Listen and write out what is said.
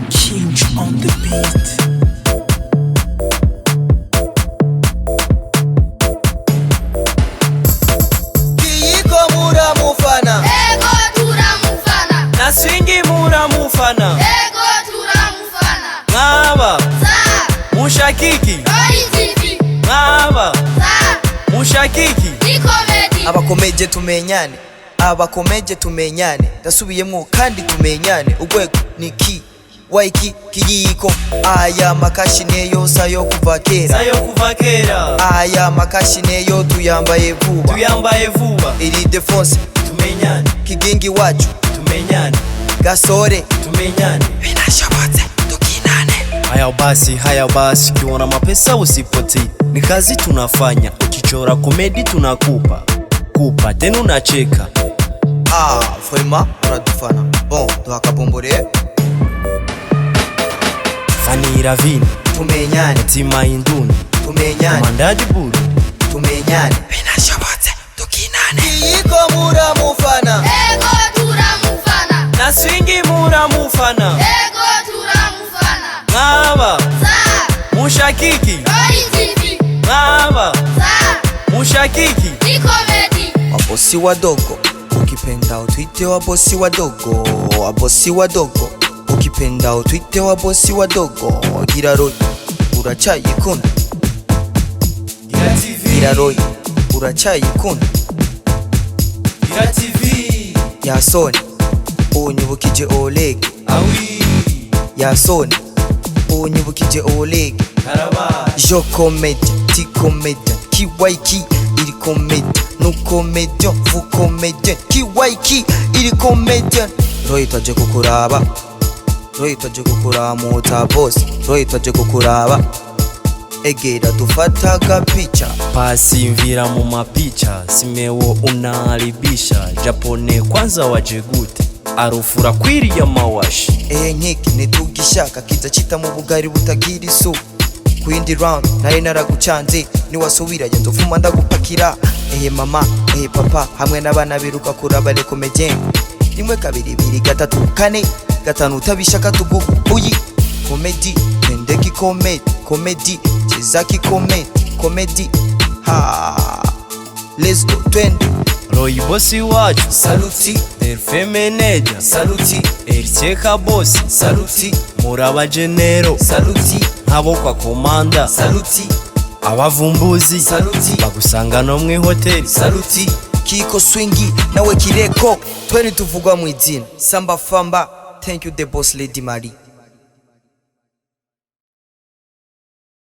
King on the beat. Kiyiko muramufana. Ego turamufana. Na swingi muramufana. Ego turamufana. Mwaba Sa mushakiki. Roy TV. Mwaba Sa mushakiki. ni comedy. Abakomeje tumenyane, abakomeje tumenyane, ndasubiyemwo kandi tumenyane. Urwego ni ki waiki kiyiko. Aya makashi yose ayo kuva kera. Sayo kuva kera. Aya makashi neyo tuyambaye vuba. Tuyambaye vuba. Iri defonse. Tumenyane. Kigingi wacu. Tumenyane. Gasore. Tumenyane. Binashobotse tukinane. Haya basi, haya basi, ukiona mapesa usipotee, ni kazi tunafanya. Ukichora komedi tunakupa kupa tena unacheka. Ah, vraiment uradufana. Bon, duhakabombore. Fanira vini. Tumenyane. Tima induni. Tumenyane. Mandaji buru. Tumenyane. Binashobotse tukinane. Kiyiko muramufana. Ego turamufana. Na swingi muramufana. Ego turamufana. Mwaba Sa mushakiki. Roy TV. Mwaba Sa mushakiki. ni comedy. Wabosi wadogo, ukipenda utwite wabosi wadogo, wabosi wadogo, ukipenda utwite wabosi wadogo. Gira Roy uracayikunda. Gira TV. Gira Roy uracayikunda. Gira TV. Yasoni unyibukije Oleg. Awi. Yasoni unyibukije Oleg. Karaba. Jo comédien, ti comédien, kiwaiki, il est comédien, nous comédien, vous comédien, kiwaiki, il est comédien. Roy twaje kukuraba, Roy twaje kukuraba muta boss, Roy twaje kukuraba. Egera dufata agapicha. Pasi mvira mu mapicha, simewo unaharibisha. Japone kwanza wajegute arufura kwiriya mawashi. Ehe nkiki ntitugishaka kiza cita mu bugari butagira isuku. Ku yindi round nari naragucanze, niwasubira jya nzofuma ndagupakira. Ehe mama, ehe papa, hamwe n'abana biruka kuraba les comédiens. Rimwe, kabiri, biri, gatatu, kane, gatanu, utabishaka tugugu uyi komedi twende kikomedi komedi cheza kikomedi komedi ha, let's go, twende. Roy bosi wacu. Saluti. Delfe manager. Saluti. Eritier Kabosi. Saluti. Muraba genero. Saluti. Nk'abo kwa komanda. Saluti. Abavumbuzi. Saluti. Bagusanga no mw'ihoteli. Saluti Kiko Swingi nawe Kireko, tweni tuvugwa mu izina Samba Famba. Thank you, the boss lady Marie.